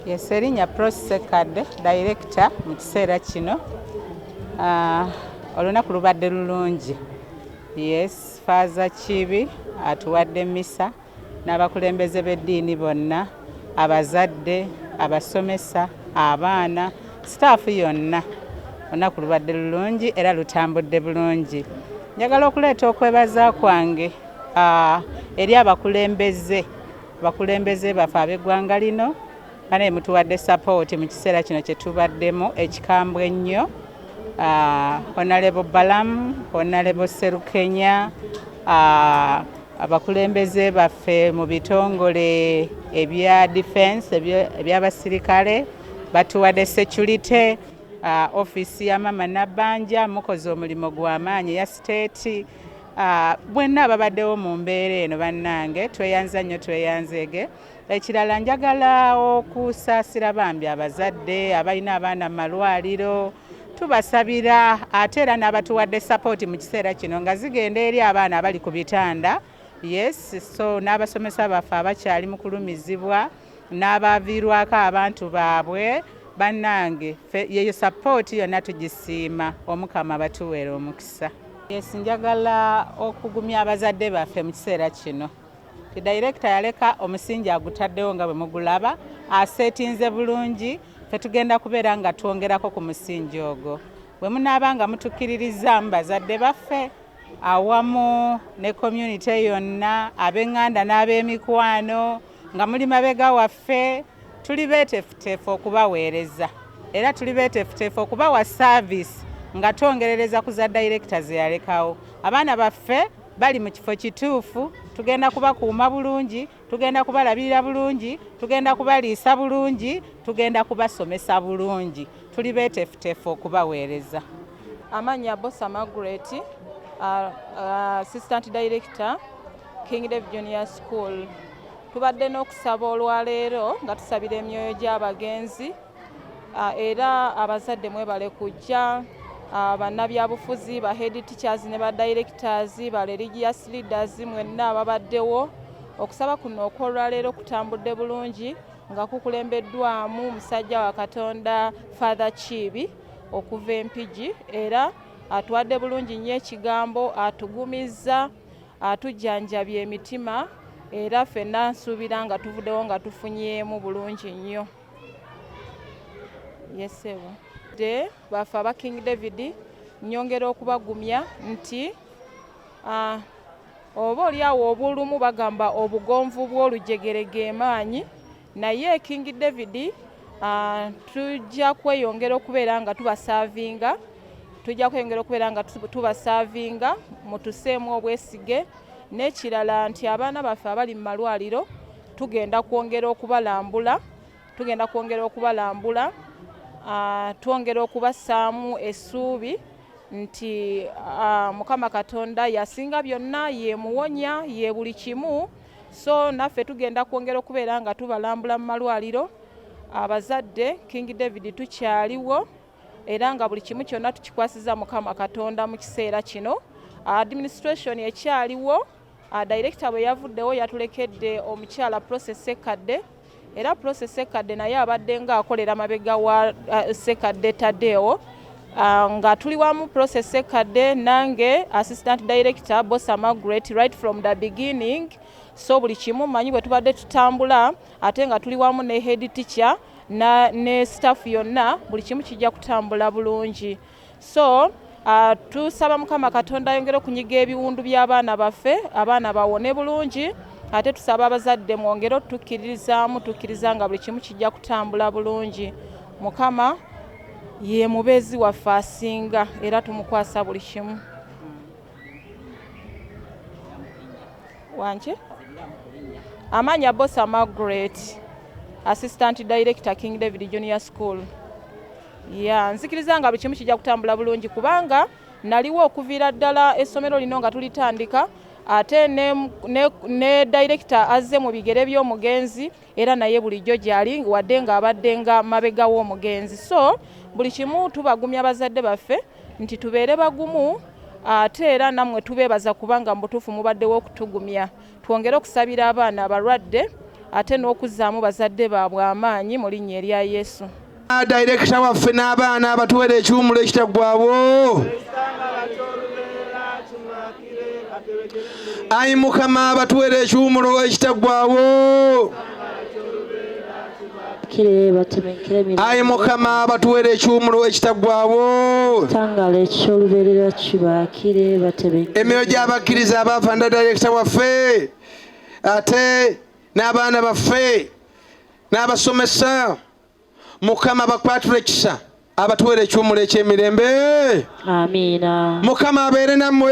Yes, erinnya Prossy Ssekadde, director mu kiseera kino. Olunaku lubadde lulungi. Yes, Faaza Kiibi atuwadde misa n'abakulembeze b'eddiini bonna, abazadde, abasomesa, abaana, sitaafu yonna. Olunaku lubadde lulungi era lutambudde bulungi. Njagala okuleeta okwebaza kwange eri abakulembeze baffe ab'eggwanga lino, banaye mutuwadde support mu kiseera kino kye tubaddemu ekikambwe ennyo. Honorable Balamu, Honorable Serukenya, abakulembeze baffe mu bitongole ebya defense, eby'abasirikale batuwadde security, office ya Mama Nabbanja mukoze omulimu gw'amaanyi eya state. Bwenna ababaddewo mu mbeera eno bannange tweyanza nnyo, tweyanzeege. Ekirala njagala okusaasira bambi abazadde abalina abaana mu malwaliro, tubasabira ate era n'abatuwadde support mu kiseera kino nga zigenda eri abaana abali ku bitanda. Yes, so n'abasomesa baffe abakyali mu kulumizibwa n'abaviirwako abantu baabwe, bannange yeyo support yonna tugisiima, Omukama batuweera omukisa. Yes, njagala okugumya abazadde baffe mu kiseera kino. Director yaleka omusingi agutaddewo nga bwe mugulaba, aseetinze bulungi, ffe tugenda kubeera nga twongerako ku musingi ogwo. Bwe munaaba nga mutukkiririzaamu bazadde baffe awamu ne community yonna, ab'eŋŋanda n'ab'emikwano, nga muli mabega waffe, tuli beeteefuteefu okubaweereza era tuli beeteefuteefu okubawa service nga twongerereza ku za director ze yalekawo. Abaana baffe bali mu kifo kituufu, tugenda kubakuuma bulungi, tugenda kubalabirira bulungi, tugenda kubaliisa bulungi, tugenda kubasomesa bulungi, tuli beeteefuteefu okubaweereza. Amannya Bosa Margaret, assistant director, King David Junior School. Tubadde n'okusaba olwaleero nga tusabira emyoyo gy'abagenzi, era abazadde mwebale kujja, bannabyabufuzi, ba head teachers ne ba directors, ba religious leaders mwenna ababaddewo. Okusaba kuno okw'olwaleero kutambudde bulungi nga kukulembeddwamu musajja wa Katonda Father Kiibi okuva Empigi, era atuwadde bulungi nnyo ekigambo, atugumizza, atujjanjabye emitima, era ffenna nsuubira nga tuvuddewo nga tufunyeemu bulungi nnyo. Yesebo de baffe aba King David, nnyongera okubagumya nti oba oli awo obulumu bagamba obugonvu bw'olujegere gemaanyi, naye King David tujja kweyongera okubeera nga tubasaavinga, tujja kweyongera okubeera nga tubasaavinga, mutuseemu obwesige. N'ekirala nti abaana baffe abali mu malwaliro tugenda kwongera okubalambula, tugenda kwongera okubalambula, twongera okubassaamu essuubi nti Mukama Katonda yasinga byonna, ye muwonya, ye buli kimu. So naffe tugenda kwongera okubeera nga tubalambula mu malwaliro. Abazadde King David tukyaliwo era nga buli kimu kyonna tukikwasiza Mukama Katonda mu kiseera kino. Administration ekyaliwo, director bwe yavuddewo yatulekedde omukyala Prossy Ssekadde, era Prossy Ssekadde naye abadde ng'akolera mabega wa Ssekadde Tadeo, nga tuli wamu Prossy Ssekadde nange assistant director Bosa Margaret right from the beginning. So buli kimu manyi bwe tubadde tutambula, ate nga tuli wamu ne head teacher ne staff yonna, buli kimu kijja kutambula bulungi. So tusaba Mukama Katonda ayongere okunyiga ebiwundu by'abaana baffe, abaana bawone bulungi, ate tusaba abazadde mwongere otukkiririzaamu, tukkiriza nga buli kimu kijja kutambula bulungi. Mukama ye mubeezi waffe asinga era tumukwasa buli kimu. Wanje amanya Bosa Margaret, assistant director, King David Junior School. Ya, nzikiriza nga buli kimu kijja kutambula bulungi kubanga naliwo okuviira ddala essomero lino nga tulitandika, ate ne director azze mu bigere by'omugenzi, era naye bulijjo gyali wadde ng'abadde nga mabega w'omugenzi. So buli kimu tubagumya abazadde baffe nti tubeere bagumu, ate era nammwe tubeebaza kubanga mu butuufu mubaddewo okutugumya. Twongere okusabira abaana abalwadde, ate n'okuzzaamu bazadde baabwe amaanyi mu linnya erya Yesu. Dayirekita waffe n'abaana abatuweera ekiwumulo ekitaggwawo. Ayi Mukama, abatuweera ekiwumulo ekitaggwawo. Ayi Mukama, abatuweera ekiwumulo ekitaggwawo. Emyoyo gy'abakkiriza abaafa nda dayirekita waffe ate n'abaana baffe n'abasomesa, Mukama bakwatula ekisa, abatuweera ekiwumulo eky'emirembe. Amiina. Mukama abeere nammwe.